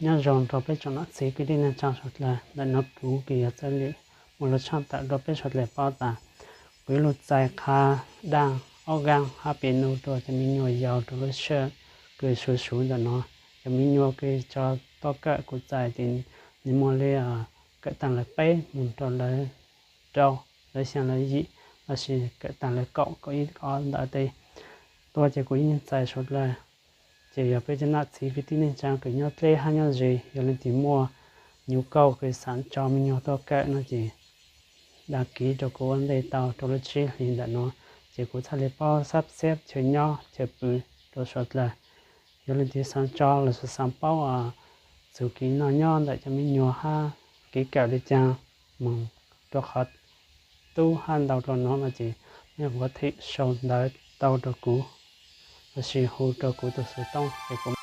Nyob zoo rau peb tsoom nam txiv kwv tij neej tsa suav dlawg, ntawm no kuv kws yog Txawj Lwm mus los tshaj tawm rau peb suav dlawg paub tas kuv ib lub txais qha daj ob gaab hab pes nug rau cov me nyuam yaus rau lub sij hawm kws suv suv ntawm no. Cov me nyuam kws tso tuaj kawm kuv txais ces nws muaj li kawm taag lawv peb mus rau lawv rau, lawv xyaa lawv yim, lossis kawm taag lawv kaum kaum ib ob ntawd tes tuaj ces kuv yeej txais suav dlawg. Ces yog peb cov nam txiv kwv tij neej tsa kws nyob dleb hab nyob ze, yog leej twg muaj nyuv kauj kws xaav tso me nyuam tuaj kawm no ces dag kiv rau kuv ua ntej tau rau lub tsib hlis ntawm no, ces kuv txhaj li paub sab xeb chaw nyob chaw pw rau suav dlawg. Yog leej twg xaav tso lossis xaav paub txug kev noj nyob ntawm cov me nyuam hab kev kawm li caag moog rua qhov tub hab ntau dlua no no ces nej yuav them sau ntawv tau rua kuv lossis hu rua kuv tug xov tooj es kuv